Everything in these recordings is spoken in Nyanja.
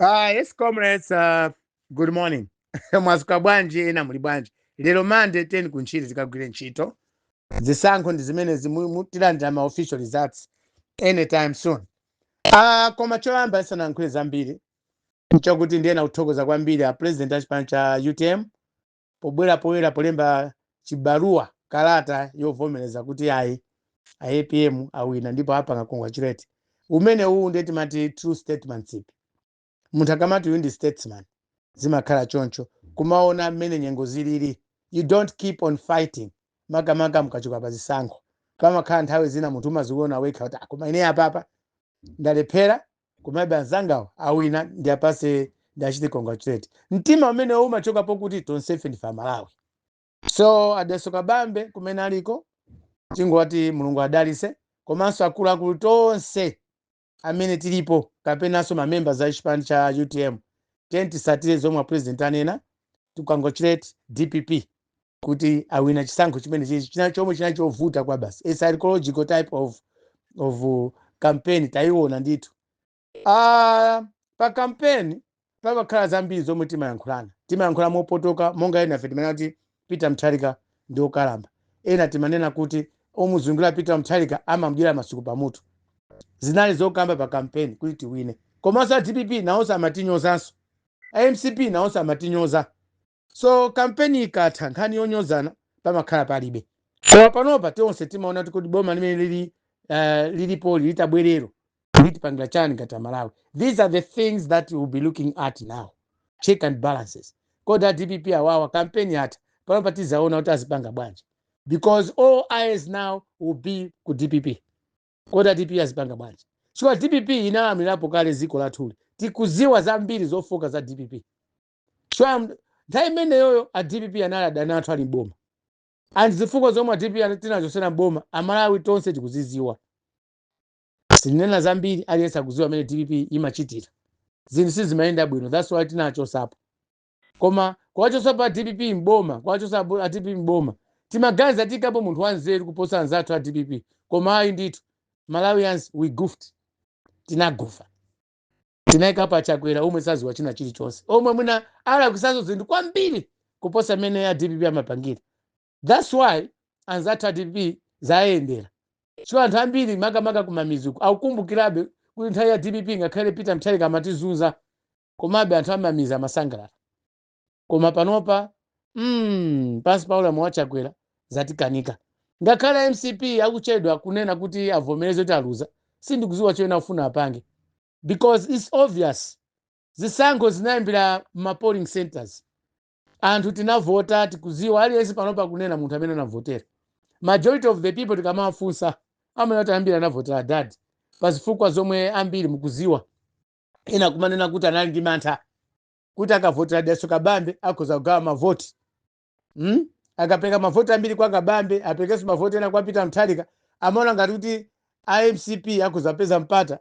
Yes, comrades, good morning. Mwazuka bwanji? Ena muli bwanji? Lero Monday, 10 kuntchito, tikagwire ntchito. Zisankho ndi zimene tilandira ma official results anytime soon. Koma choyamba, isanayankhule zambiri, nchakuti ndiyena kuthokoza kwambiri a president a chipani cha UTM pobwera poyera polemba chibaruwa, kalata yovomereza kuti ayi, a APM awina ndipo apanga congratulate. Umene uwu ndiye timati true statesmanship. Munthu akamati uyu ndi statesman, zimakhala choncho, kumaona mmene nyengo zilili. You don't keep on fighting, makamaka mukachoka pa zisankho. Pamakhala nthawi zina munthu umaziona wekha kuti, "Ah, koma ine apapa ndalephera, komabe anzangawo awina, ndiyapase, ndachite congratulate." Mtima umene umachokapo kuti tonsefe ndife Amalawi. So a Dalitso Kabambe kumene aliko, tingoti Mulungu adalise, komanso akuluakulu tonse amene tilipo kapenanso mamembers a chipani cha UTM, tisatire zomwe president anena to congratulate DPP kuti awina chisankho chimene chichi china chomwe chinali chovuta kwa basi, a psychological type of campaign tayiona ndithu. Pa campaign pamakhala zambiri zomwe timayankhulana, timayankhula mopotoka. Monga ena ife timanena kuti Peter Mutharika ndi okalamba, ena timanena kuti omuzungulira Peter Mutharika amamudyera masuku pamutu. Zinali zokamba pa campaign kuti tiwine. Komanso a DPP nawonso amatinyozanso, a MCP nawonso amatinyoza. So campaign ikatha, nkhani yonyozana pamakhala palibe. Koma panopa tonse timaona kuti boma limene lili lilipoli litabwerero litipangira chani ngati Amalawi? These are the things that we will be looking at now, check and balances. Kodi a DPP awawa, campaign yatha, panopa tizaona kuti azipanga bwanji? Because all eyes now will be ku DPP. Kodi a DPP azipanga bwanji? Chifukwa DPP inalamulirapo kale dziko lathuli, tikuziwa zambiri zofoka za DPP. So nthawi imeneyoyo a DPP anali adani athu ali mboma, and zifukwa zomwe a DPP tinachosera mboma, Amalawi tonse tikuziziwa. Sinena zambiri, aliyense akuziwa amene DPP imachitira zinthu sizimayenda bwino. That's why tinachosapo. Koma kuwachosapo a DPP mboma, kuwachosa a DPP mboma, timaganiza tikapo munthu wanzeru kuposa anzathu a DPP. Koma ayi ndithu, Malawians, we goofed, tinagufa. Tinayikapo aChakwera omwe saziwa china chilichonse, omwe mwina alakusazo zinthu kwambiri kuposa mmene a DPP amapangira. That's why anzathu a DPP zayendera chifukwa anthu ambiri, makamaka kumamizuku, akukumbukirabe kuti nthawi ya DPP, ngakhale Peter Mutharika amatizunza, komabe anthu amamiza amasangalala. Koma panopa pansi pa ulamu wa Chakwera zatikanika. Ngakhale MCP akuchedwa kunena kuti avomereze kuti aluza, sindikuziwa choyena kufuna apange, because it's obvious zisankho zinayambira ma polling centers, anthu tinavota, tikuziwa aliyense panopa kunena munthu amene anavotera. Majority of the people tikamawafunsa amene kuti ambiri anavotera dad pazifukwa zomwe ambiri mukuziwa. Ena kumanena kuti anali ndi mantha kuti akavotera Dalitso Kabambe akhoza kugawa mavoti, Akapereka mavoti ambiri kwa Kabambe, aperekenso mavoti ena kwa Peter Mutharika, amaona ngati kuti iMCP akhoza kupeza mpata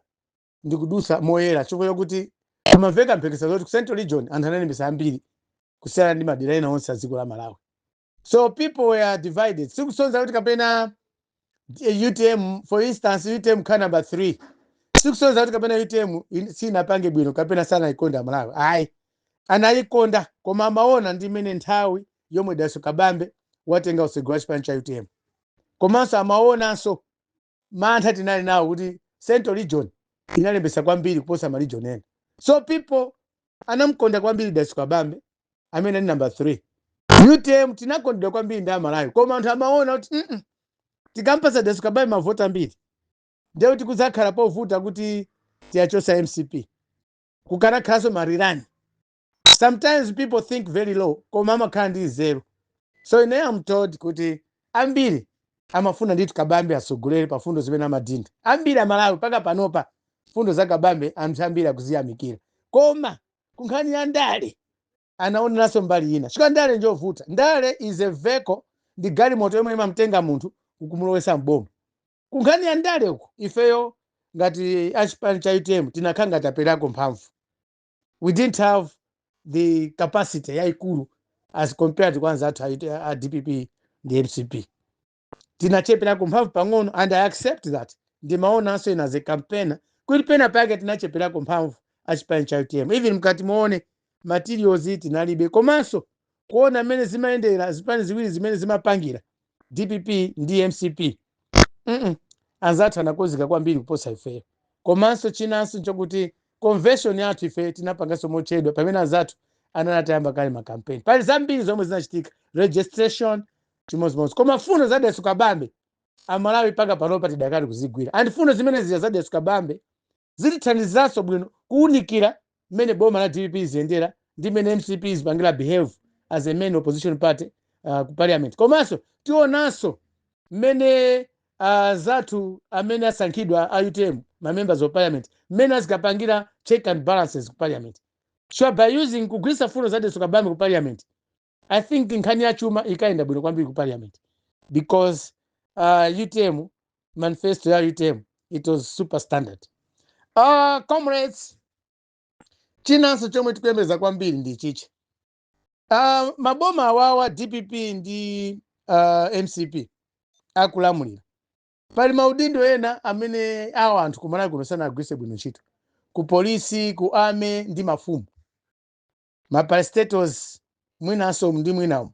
ndi kudusa moyera, chifukwa chokuti kumamveka mphekesa zoti ku Central Region anthu analembesa ambiri kusiyana ndi madera ena onse a dziko la Malawi. So people were divided. Sikusonza kuti kapena UTM, for instance, UTM kha number 3, sikusonza kuti kapena UTM sinapange bwino kapena sanaikonda Malawi. Ayi, anayikonda, koma amaona ndi imene nthawi yomwe Dalitso Kabambe watenga utsogoleri wa chipani cha UTM. Komanso amaonanso mantha tinali nawo kuti Central Region inalembesa kwambiri kuposa ma region ena. So people anamkonda kwambiri Dalitso Kabambe amene ali number 3. UTM tinakondedwa kwambiri ndi Amalawi, koma anthu amaona kuti tikampasa Dalitso Kabambe mavoti ambiri, ndiye kuti kudzakhala povuta kuti tiyachosa MCP, kukanakhalanso ma rerun. Sometimes people think very low, koma amakhala ndi nzeru. So ine am told kuti ambiri amafuna ndithu Kabambe asogolere pa fundo zimene amadinda. Ambiri Amalawi paka panopa fundo za Kabambe anthu ambiri akuziyamikira. Koma kunkhani ya ndale anaoneranso mbali ina, chifukwa ndale njovuta. Ndale is a vehicle, ndi galimoto yomwe imamtenga munthu kukumulowesa mboma. Kunkhani ya ndale uku, ifeyo ngati achipani cha UTM tinakhala ngati aperako mphamvu. We didn't have the capacity yayikulu as compared kwa anzathu a DPP ndi MCP. Tinacheperako mphamvu pang'ono, and I accept that. Ndimaonanso ina as a campaigner kuti pena pake tinacheperako mphamvu Achipani cha UTM, even mkati muone materials tinalibe, komanso kuona mmene zimayendera zipani ziwiri zimene zimapangira, DPP ndi MCP, Anzathu anakonzeka kwambiri kuposa ifeyo. Komanso chinanso nchokuti convention yathu ife tinapanganso mochedwa, pamene anzathu anali kale makampeni. Pali zambiri zomwe zinachitika, registration chimodzimodzi. Koma fundo za Dalitso Kabambe, Amalawi, paka panopa tidakali kuzigwira, and fundo zimene zija za Dalitso Kabambe zitithandizanso bwino kuwunikira mmene boma la DPP ziyendera ndi mmene MCP zipangira behave as a main opposition party ku parliament. Komanso tionanso mmene zathu amene asankhidwa a UTM, ma members of parliament, mmene azikapangira check and balances ku parliament. Sure, by using, kugwiritsa fundo za Dalitso Kabambe ku parliament, I think nkhani ya chuma ikayenda bwino kwambiri ku parliament, because UTM manifesto ya UTM, it was super standard. Comrades, chinanso chomwe tikuyembeza kwambiri ndi chichi: maboma awawa, DPP ndi MCP, akulamulira, pali maudindo ena amene awa anthu kumalawi kuno sanagwiritse bwino ntchito, ku polisi, ku army ndi mafumu, ma parastatals mwinanso ndi mwinawo.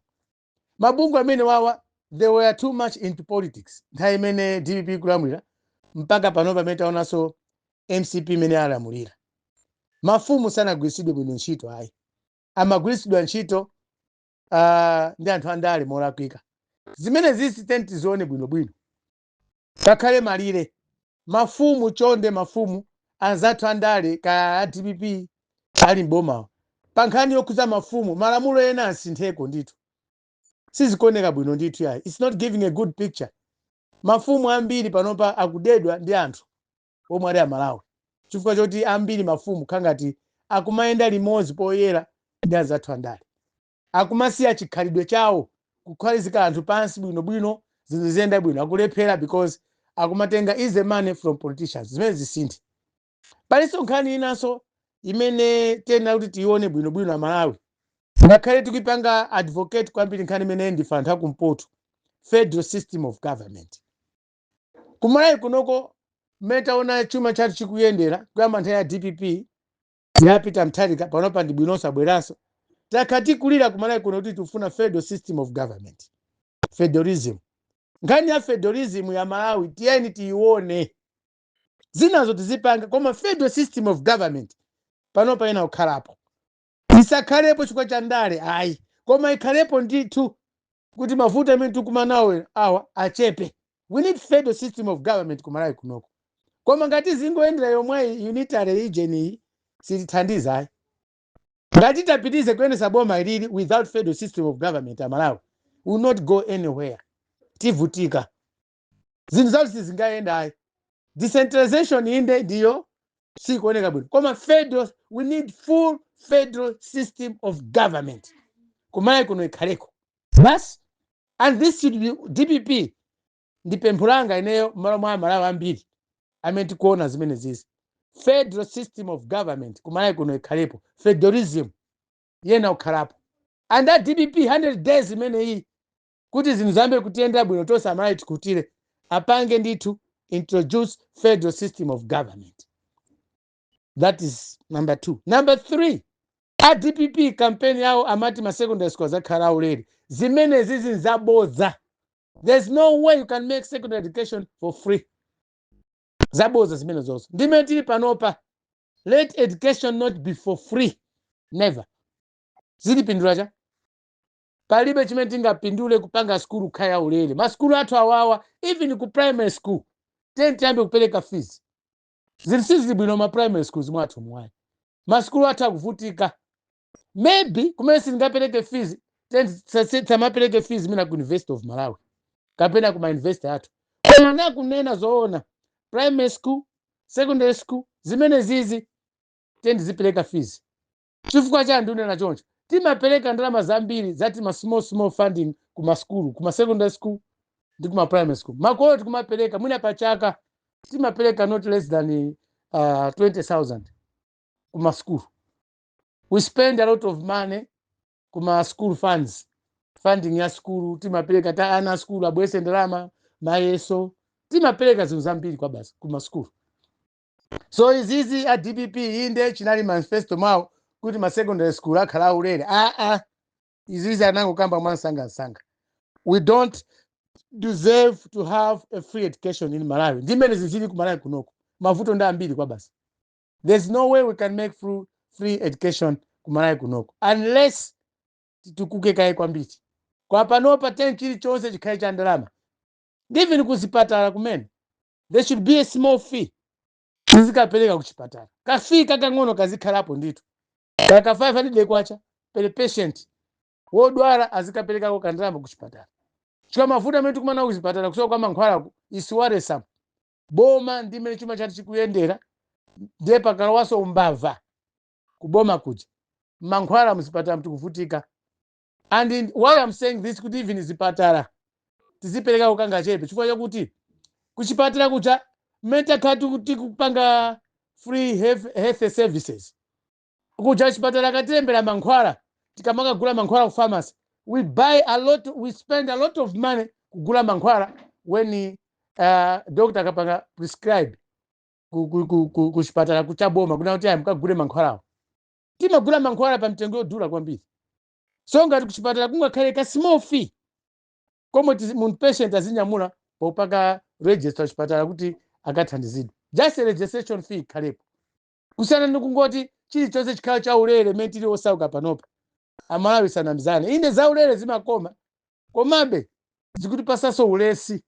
Mabungwe amene wawa, they were too much into politics nthawi imene DPP kulamulira mpaka pano pamene taonanso MCP imene alamulira. Mafumu sanagwiritsidwe bwino ntchito ayi, amagwiritsidwa ntchito ndi anthu andale molakwika. Zimene zisi tizione bwinobwino, pakhale malire. Mafumu chonde, mafumu anzathu andale kaya a DPP ali mbomawo, pa nkhani yokhuza mafumu malamulo ena asintheko ndithu. Sizikuoneka bwino ndithu yayi, it's not giving a good picture. Mafumu ambiri panopa akudedwa ndi anthu omwe ali Amalawi chifukwa choti ambiri mafumu khangati akumayenda limodzi poyera ndi anzathu andale, akumasiya chikhalidwe chawo, kukhalizika anthu pansi bwinobwino, zinthu ziyenda bwino, akulephera because akumatenga easy money from politicians. Zimene zisinthe. Palinso nkhani inanso imene tiyenera kuti tiione bwinobwino Amalawi, ngakhale tikuipanga advocate kwambiri nkhani imeneyi ndife anthu akumpoto: federal system of government. Kumalawi kunoko, mmene taona chuma chathu chikuyendera kuyamba nthawi ya DPP, yapita Mutharika, panopa ndi bwinonso abweranso, takhala tikulira kumalawi kuno kuti tikufuna federal system of government, federalism. Nkhani ya federalism ya Malawi tiyeni tiione, zinazo tizipanga, koma federal system of government panopa ina kukhalapo, isakhalepo chifukwa cha ndale ayi, koma ikhalepo ndithu kuti mavuto amene tikumana nawo awa achepe. We need federal system of government kumalawi kunoko. Koma ngati zingoyendera yomweyi unitary region iyi, sitithandiza ayi. Ngati tapitize kuyendesa boma ilili without federal system of government, Amalawi will not go anywhere, tivutika, zinthu zathu sizingayenda ayi. Decentralization inde ndiyo sikuoneka bwino, koma federal, we need full federal system of government kumalawi kuno, ikhaleko basi. And this should be DPP. Ndi pempho langa ineyo m'malo mwa Amalawi ambiri amene tikuona zimene zizi: federal system of government kumalawi kuno ikhalepo, federalism yena kukhalapo. And that DPP 100 days imene iyi, kuti zinthu ziyambe kutiyendera bwino tonse Amalawi tikutire, apange ndithu introduce federal system of government. That is number two. Number three, a DPP campaign yawo amati ma secondary school azakhala aulere. Zimene zizi nzabodza. There's no way you can make secondary education for free. Zabodza zimene zonse. Ndimene tili panopa, let education not be for free, never. Zilipindula cha? Palibe chimene tingapindule kupanga skulu kukhala yaulere. Maskulu athu awawa, even ku primary school, tiyeni tiyambe kupereka fees. Zili sizili bwino ma primary schools mwathu mwayi, maskulu athu akuvutika. Maybe kumene sitingapereke fees, tamapereke fees mina ku University of Malawi kapena ku ma university athu. Koma nakunena zoona, primary school, secondary school, zimene zizi tiyeni tizipereka fees. Chifukwa chani ndinena choncho? Timapereka ndalama zambiri zati ma small small funding ku maskulu, kuma secondary school ndi kuma primary school. Makolo tikumapereka mwina pachaka timapereka not less than 20,000 kuma school. We spend a lot of money kuma school funds, funding ya skulu timapereka ta ana skulu abwese ndalama, mayeso, timapereka zinthu zambiri kwa basi kuma skulu. So izizi a DPP, inde chinali manifesto mwawo kuti ma secondary school akhala aulere. Aa, izizi anangokamba mwansangasanga. We don't deserve to have a free education in Malawi. Ndimene zizili ku Malawi kunoko, mavuto ndi ambiri kwa basi. There's no way we can make free education ku Malawi kunoko unless titukuke kaye kwambiri. Kwa panopa ten chilichonse chikhale cha ndalama. Even kuzipatala kumene there should be a small fee tizikapereka kuchipatala. Ka fee kakang'ono kazikhalapo ndithu, kaka 500 kwacha per patient wodwala, azikaperekako kandalama kuchipatala, chifukwa mavuto amene tikumana kuchipatala, kusowa kwa mankhwalaku, is worrisome. Boma ndimene chuma chathu chikuyendera, ndiye pakalowaso umbava kuboma kuja, mankhwala muzipatala tikuvutika. And why I'm saying this, kuti even zipatala tizipereka kangachepe, chifukwa chakuti kuchipatala kuja mmene takhala tikupanga free health services kuja, chipatala katilembera mankhwala, tikamakagula mankhwala ku pharmacy, we buy a lot, we spend a lot of money kugula mankhwala. When doctor akapanga prescribe ku chipatala kuchaboma kuna kuti ayi, mukagule mankhwalawo, timagula mankhwala pa mtengo yodula kwambiri. So ngati kuchipatala kungakhale ka small fee komwe munthu patient azinyamula popaka register chipatala kuti akathandizidwe, just a registration fee ikhalepo, kusiyana ndi kungoti chilichonse chikhala chaulere. Mmene tili osauka panopa, Amalawi, sanamizane, inde zaulere zimakoma, komabe zikutipasanso ulesi.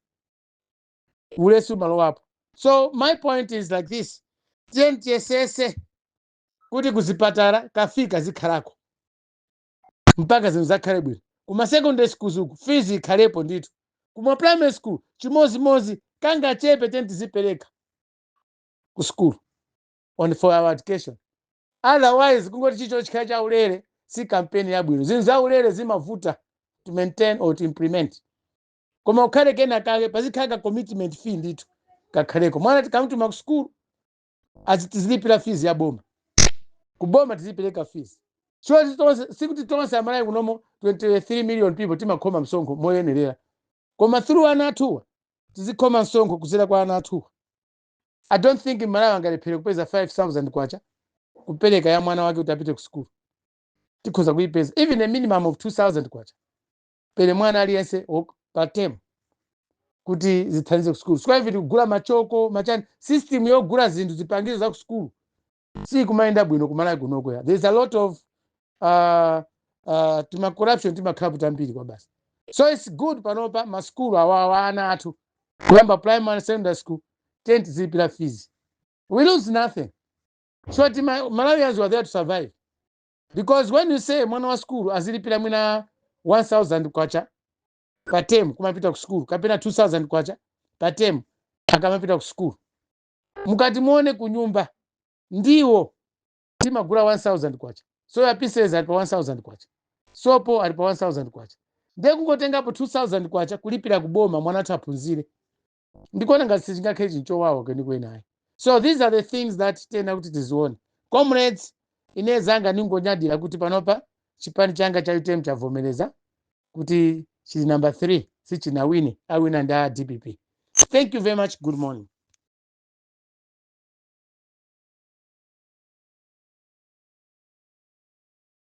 Ulesi umalowapo. So my point is like this: tiye tiyesese kuti kuzipatala ka fee kazikhalako mpaka zinthu zakhale bwino. Kuma secondary schools uku fees ikhalepo ndithu, kuma primary school chimozimozi, kangachepe teni tizipereka ku school on for our education. Otherwise kungoti chicho chikhale chaulere si kampeni yabwino. Zinthu zaulere zimavuta to maintain or to implement, koma ukhale kena kake, pazikhala ka commitment fee ndithu kakhaleko. Mwana tikamutuma ku school, azitizilipira fees ya boma, kuboma tizipereka fees. So tonse, sikuti tonse Amalawi kunomo 23 million people timakhoma msonkho moyenerera, koma through ana athuwa tizikhoma msonkho kuzera kwa ana athuwa. I don't think Malawi angalephere kupeza 5000 kwacha kupereka ya mwana wake kuti apite ku school. Tikhoza kuipeza even a minimum of 2000 kwacha per mwana aliyense pa term kuti zithandize ku school. Sikuti kugula machoko, machani, system yogula zinthu, zipangizo za ku school sikumayenda bwino kuMalawi kunoko ya. There's a lot of tima corruption timakhala tambiri kwa basi. So it's good panopa maskulu awawa ana athu kuyamba primary, secondary school, ten tizilipira fees. We lose nothing. So Malawians were there to survive, because when you say mwana wa skulu azilipira mwina 1000 kwacha pa term kumapita ku skulu, kapena 2000 kwacha pa term akamapita ku skulu, mukati muone kunyumba ndiwo timagula 1000 kwacha, soya pieces ali pa 1000 kwacha, sopo ali pa 1000 kwacha, ndiye kungotengapo 2000 kwacha kulipira kuboma mwana athu aphunzire, ndikuona ngati sichingakhale chinthu chowawa kwenikweni ayi. So these are the things that tena kuti tizione. Comrades, ine zanga ningonyadira kuti panopa chipani changa cha UTM chavomereza kuti chili number 3, sichinawine, awina ndi a DPP. Thank you very much. Good morning.